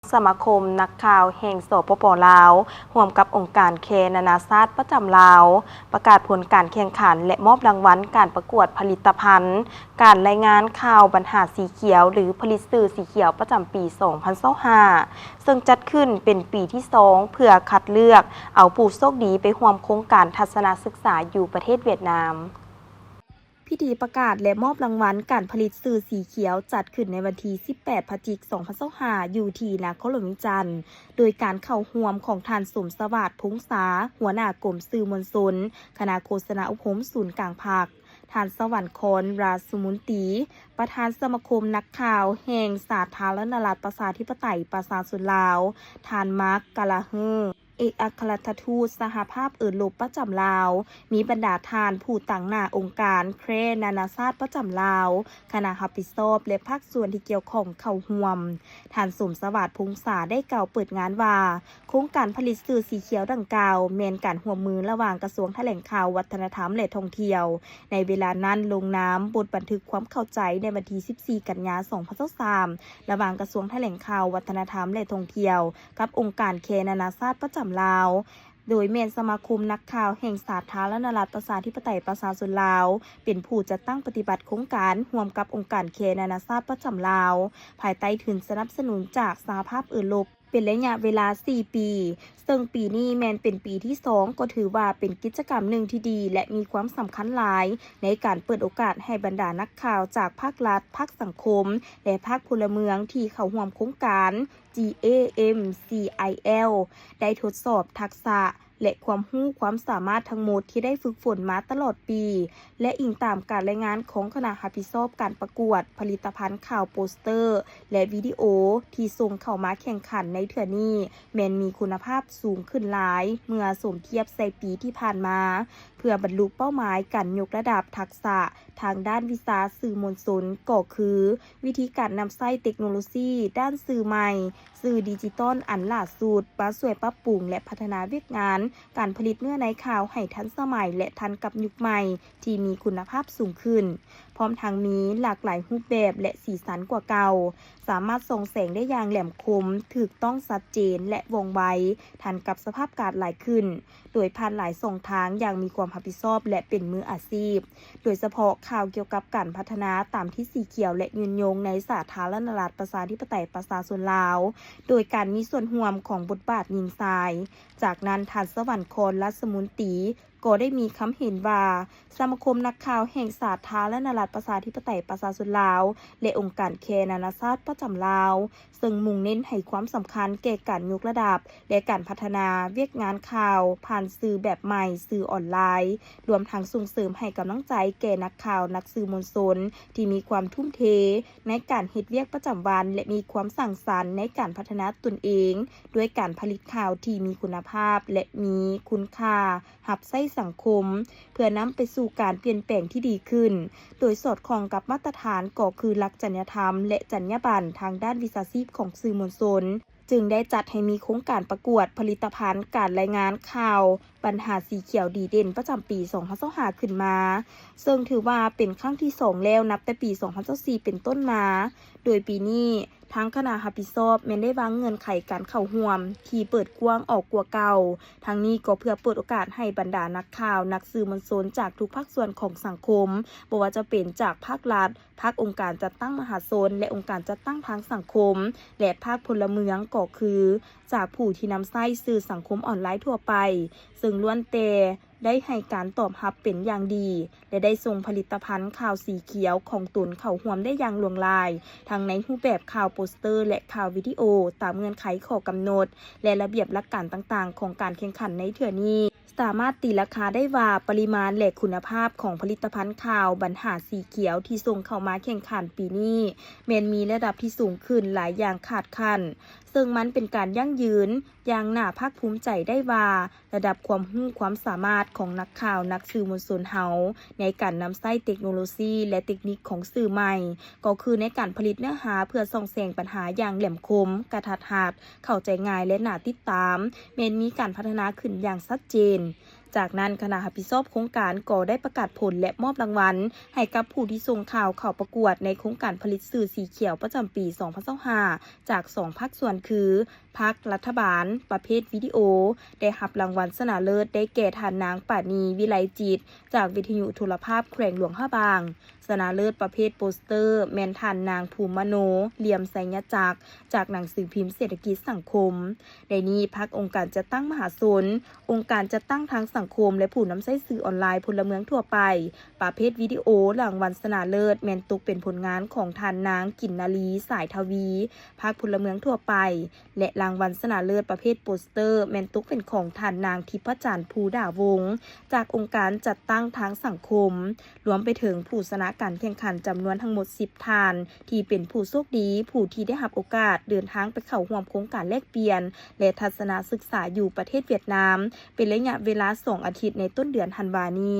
ສະມາຄົມນັກຂ່າວແຫ່ງ ສປປ ລາວ ຮ່ວມກັບອົງການແຄນານາຊາດປະຈຳລາວ ປະກາດຜົນການແຂ່ງຂັນ ແລະ ມອບລາງວັນການປະກວດຜະລິດຕະພັນ ການລາຍງານຂ່າວບັນຫາສີຂຽວ ຫຼື ຜະລິດສື່ສີຂຽວປະຈຳປີສອງພັນຊາວຫ້າ ເຊິ່ງຈັດຂຶ້ນເປັນປີທີສອງ ເພື່ອຄັດເລືອກເອົາຜູ້ໂຊກດີໄປຮ່ວມໂຄງການທັດສະນະສຶກສາຢູ່ປະເທດຫວຽດນາມ. ພິທີປະກາດ ແລະ ມອບລາງວັນການຜະລິດສື່ສີຂຽວ ຈັດຂຶ້ນໃນວັນທີສິບແປດ ພະຈິກ ສອງພັນຊາວຫ້າ ຢູ່ທີ່ນະຄອນຫຼວງວຽງຈັນ ໂດຍການເຂົ້າຮ່ວມຂອງທ່ານ ສົມສະຫວາດ ພົງສາ ຫົວໜ້າກົມສື່ມວນຊົນ ຄະນະໂຄສະນາອົບຮົມສູນກາງພັກ, ທ່ານ ສະຫວັນຄອນ ລາຊະມຸນຕີ ປະທານສະມາຄົມນັກຂ່າວແຫ່ງສາທາລະນະລັດປະຊາທິປະໄຕປະຊາຊົນລາວ, ທ່ານ ມາກ ກາລາເຮີ ເອກອັກຄະລັດຖະທູດສະຫະພາບເອີຣົບປະຈຳລາວ, ມີບັນດາທ່ານຜູ້ຕາງໜ້າອົງການແຄນານາຊາດປະຈຳລາວ, ຄະນະຮັບຜິດຊອບ ແລະ ພາກສ່ວນທີ່ກ່ຽວຂ້ອງເຂົ້າຮ່ວມ. ທ່ານ ສົມສະຫວາດ ພົງສາ ໄດ້ກ່າວເປີດງານວ່າ ໂຄງການຜະລິດສື່ສີຂຽວດັ່ງກ່າວ ແມ່ນການຮ່ວມມືລະຫວ່າງກະຊວງຖະແຫຼງຂ່າວ, ວັດທະນະທຳ ແລະ ທ່ອງທ່ຽວ. ໃນເວລານັ້ນລົງນາມບົດບັນທຶກຄວາມເຂົ້າໃຈໃນວັນທີສິບສີ່ ກັນຍາ ສອງພັນຊາວສາມ ລະຫວ່າງກະຊວງຖະແຫຼງຂ່າວ, ວັດທະນະທຳ ແລະ ທ່ອງທ່ຽວ ກັບອົງການແຄນານາຊາດປະຈຳລາວ, ໂດຍແມ່ນສະມາຄົມນັກຂ່າວແຫ່ງສາທາລະນະລັດປະຊາທິປະໄຕປະຊາຊົນລາວ ເປັນຜູ້ຈັດຕັ້ງປະຕິບັດໂຄງການ ຮ່ວມກັບອົງການແຄນານາຊາດປະຈຳລາວ, ພາຍໃຕ້ທຶນສະໜັບສະໜູນຈາກສະຫະພາບເອີຣົບ ເປັນໄລຍະເວລາສີ່ປີ, ເຊິ່ງປີນີ້ແມ່ນເປັນປີທີສອງ ກໍຖືວ່າເປັນກິດຈະກຳໜຶ່ງທີ່ດີ ແລະ ມີຄວາມສຳຄັນຫຼາຍ ໃນການເປີດໂອກາດໃຫ້ບັນດານັກຂ່າວຈາກພາກລັດ, ພາກສັງຄົມ ແລະ ພາກພົນລະເມືອງທີ່ເຂົ້າຮ່ວມໂຄງການ GAMCIL ໄດ້ທົດສອບທັກສະ ແລະ ຄວາມຮູ້ຄວາມສາມາດທັງໝົດທີ່ໄດ້ຝຶກຝົນມາຕະຫຼອດປີ ແລະ ອີງຕາມການລາຍງານຂອງຄະນະຮັບຜິດຊອບການປະກວດຜະລິດຕະພັນຂ່າວໂປສເຕີ ແລະ ວິດີໂອທີ່ສົ່ງເຂົ້າມາແຂ່ງຂັນໃນເທື່ອນີ້ ແມ່ນມີຄຸນນະພາບສູງຂຶ້ນຫຼາຍເມື່ອສົມທຽບໃສ່ປີທີ່ຜ່ານມາ. ເພື່ອບັນລຸເປົ້າໝາຍການຍົກລະດັບທັກສະທາງດ້ານວິຊາສື່ມວນຊົນ ກໍຄື ວິທີການນຳໃຊ້ເຕັກໂນໂລຊີດ້ານສື່ໃໝ່, ສື່ດິຈິຕອນອັນຫຼ້າສຸດ ມາຊ່ວຍປັບປຸງ ແລະ ພັດທະນາວຽກງານການຜະລິດເນື້ອໃນຂ່າວໃຫ້ທັນສະໄໝ ແລະ ທັນກັບຍຸກໃໝ່ທີ່ມີຄຸນນະພາບສູງຂຶ້ນ, ພ້ອມທັງມີຫຼາກຫຼາຍຮູບແບບ ແລະ ສີສັນກວ່າເກົ່າ, ສາມາດສ່ອງແສງໄດ້ຢ່າງແຫຼມຄົມ, ຖືກຕ້ອງ, ຊັດເຈນ ແລະ ວ່ອງໄວ, ທັນກັບສະພາບການຫຼາຍຂຶ້ນ. ໂດຍຜ່ານຫຼາຍຊ່ອງທາງຢ່າງມີຄວາມຮັບຜິດຊອບ ແລະ ເປັນມືອາຊີບ, ໂດຍສະເພາະຂ່າວກ່ຽວກັບການພັດທະນາຕາມທິດສີຂຽວ ແລະ ຍືນຍົງໃນສາທາລະນະລັດປະຊາທິປະໄຕປະຊາຊົນລາວ, ໂດຍການມີສ່ວນຮ່ວມຂອງບົດບາດຍິງຊາຍ. ຈາກນັ້ນ, ທ່ານ ສະຫວັນຄອນ ລາຊະມຸນຕີ ກໍໄດ້ມີຄຳເຫັນວ່າ ສະມາຄົມນັກຂ່າວແຫ່ງສາທາລະນະລັດປະຊາທິປະໄຕປະຊາຊົນລາວ ແລະ ອົງການແຄນານາຊາດປະຈຳລາວ ເຊິ່ງມຸ່ງເນັ້ນໃຫ້ຄວາມສຳຄັນແກ່ການຍົກລະດັບ ແລະ ການພັດທະນາວຽກງານຂ່າວຜ່ານສື່ແບບໃໝ່, ສື່ອອນລາຍ, ລວມທັງສົ່ງເສີມໃຫ້ກຳລັງໃຈແກ່ນັກຂ່າວ, ນັກສື່ມວນຊົນທີ່ມີຄວາມທຸ່ມເທໃນການເຮັດວຽກປະຈຳວັນ ແລະ ມີຄວາມສ້າງສັນໃນການພັດທະນາຕົນເອງ ດ້ວຍການຜະລິດຂ່າວທີ່ມີຄຸນນະພາບ ແລະ ມີຄຸນຄ່າ ຮັບໃຊ້ສັງຄົມ ເພື່ອນຳໄປສູ່ການປ່ຽນແປງທີ່ດີຂຶ້ນ, ໂດຍສອດຄ່ອງກັບມາດຕະຖານກໍຄືຫຼັກຈັນຍະທຳ ແລະ ຈັນຍາບັນທາງດ້ານວິຊາຊີບຂອງສື່ມວນຊົນ, ຈຶ່ງໄດ້ຈັດໃຫ້ມີໂຄງການປະກວດຜະລິດຕະພັນການລາຍງານຂ່າວບັນຫາສີຂຽວດີເດັ່ນປະຈຳປີສອງພັນຊາວຫ້າຂຶ້ນມາ, ເຊິ່ງຖືວ່າເປັນຄັ້ງທີສອງແລ້ວນັບແຕ່ປີສອງພັນຊາວສີ່ເປັນຕົ້ນມາ, ໂດຍປີນີ້ ທາງຄະນະຮັບຜິດຊອບແມ່ນໄດ້ວາງເງື່ອນໄຂການເຂົ້າຮ່ວມທີ່ເປີດກວ້າງອອກກວ່າເກົ່າ, ທັງນີ້ກໍເພື່ອເປີດໂອກາດໃຫ້ບັນດານັກຂ່າວ, ນັກສື່ມວນຊົນຈາກທຸກພາກສ່ວນຂອງສັງຄົມ, ບໍ່ວ່າຈະເປັນຈາກພາກລັດ, ພາກອົງການຈັດຕັ້ງມະຫາຊົນ ແລະ ອົງການຈັດຕັ້ງທາງສັງຄົມ ແລະ ພາກພົນລະເມືອງ ກໍຄືຈາກຜູ້ທີ່ນຳໃຊ້ສື່ສັງຄົມອອນລາຍທົ່ວໄປ, ເຊິ່ງລ້ວນແຕ່ ໄດ້ໃຫ້ການຕອບຮັບເປັນຢ່າງດີ ແລະ ໄດ້ສົ່ງຜະລິດຕະພັນຂ່າວສີຂຽວຂອງຕົນເຂົ້າຮ່ວມໄດ້ຢ່າງຫຼວງຫຼາຍ, ທັງໃນຮູບແບບຂ່າວໂປສເຕີ ແລະ ຂ່າວວິດີໂອ, ຕາມເງື່ອນໄຂຂໍ້ກຳນົດ ແລະ ລະບຽບຫຼັກການຕ່າງໆຂອງການແຂ່ງຂັນໃນເທື່ອນີ້, ສາມາດຕີລາຄາໄດ້ວ່າປະລິມານ ແລະ ຄຸນນະພາບຂອງຜະລິດຕະພັນຂ່າວບັນຫາສີຂຽວທີ່ສົ່ງເຂົ້າມາແຂ່ງຂັນປີນີ້ ແມ່ນມີລະດັບທີ່ສູງຂຶ້ນຫຼາຍຢ່າງຂາດຂັ້ນ, ເຊິ່ງມັນເປັນການຢັ້ງຢືນຢ່າງໜ້າພາກພູມໃຈໄດ້ວ່າ ລະດັບຄວາມຮູ້ຄວາມສາມາດຂອງນັກຂ່າວ, ນັກສື່ມວນຊົນເຮົາ ໃນການນຳໃຊ້ເຕັກໂນໂລຊີ ແລະ ເຕັກນິກຂອງສື່ໃໝ່, ກໍຄືໃນການຜະລິດເນື້ອຫາເພື່ອສ່ອງແສງບັນຫາຢ່າງແຫຼມຄົມ, ກະທັດຮັດ, ເຂົ້າໃຈງ່າຍ ແລະ ໜ້າຕິດຕາມ, ແມ່ນມີການພັດທະນາຂຶ້ນຢ່າງຊັດເຈນ. ຈາກນັ້ນ ຄະນະຮັບຜິດຊອບໂຄງການກໍໄດ້ປະກາດຜົນ ແລະ ມອບລາງວັນໃຫ້ກັບຜູ້ທີ່ສົ່ງຂ່າວເຂົ້າປະກວດໃນໂຄງການຜະລິດສື່ສີຂຽວປະຈຳປີສອງພັນຊາວຫ້າ ຈາກສອງພາກສ່ວນຄື ພາກລັດຖະບານ ປະເພດວິດີໂອ ໄດ້ຮັບລາງວັນຊະນະເລີດໄດ້ແກ່ທ່ານນາງ ປານີ ວິໄລຈິດ ຈາກວິທະຍຸໂທລະພາບແຂວງຫຼວງພະບາງ, ຊະນະເລີດປະເພດໂປສເຕີ ແມ່ນທ່ານນາງ ພູມມະໂນ ລຽມໄຊຍະຈັກ ຈາກໜັງສືພິມເສດຖະກິດສັງຄົມ. ໃນນີ້ ພາກອົງການຈັດຕັ້ງມະຫາຊົນ, ອົງການຈັດຕັ້ງທາງສັງຄົມ ແລະ ຜູ້ນຳໃຊ້ສື່ອອນລາຍພົນລະເມືອງທົ່ວໄປ, ປະເພດວິດີໂອ ລາງວັນຊະນະເລີດແມ່ນຕົກເປັນຜົນງານຂອງທ່ານນາງ ກິນນາລີ ສາຍທະວີ ພາກພົນລະເມືອງທົ່ວໄປ ແລະ ລາງວັນຊະນະເລີດປະເພດໂປສເຕີ ແມ່ນຕົກເປັນຂອງທ່ານນາງ ທິບພະຈັນ ພູດາວົງ ຈາກອົງການຈັດຕັ້ງທາງສັງຄົມ, ລວມໄປເຖິງຜູ້ຊະນະການແຂ່ງຂັນຈຳນວນທັງໝົດສິບທ່ານ ທີ່ເປັນຜູ້ໂຊກດີ ຜູ້ທີ່ໄດ້ຮັບໂອກາດເດີນທາງໄປເຂົ້າຮ່ວມໂຄງການແລກປ່ຽນ ແລະ ທັດສະນະສຶກສາຢູ່ປະເທດຫວຽດນາມ ເປັນໄລຍະເວລາສອງອາທິດໃນຕົ້ນເດືອນທັນວານີ້.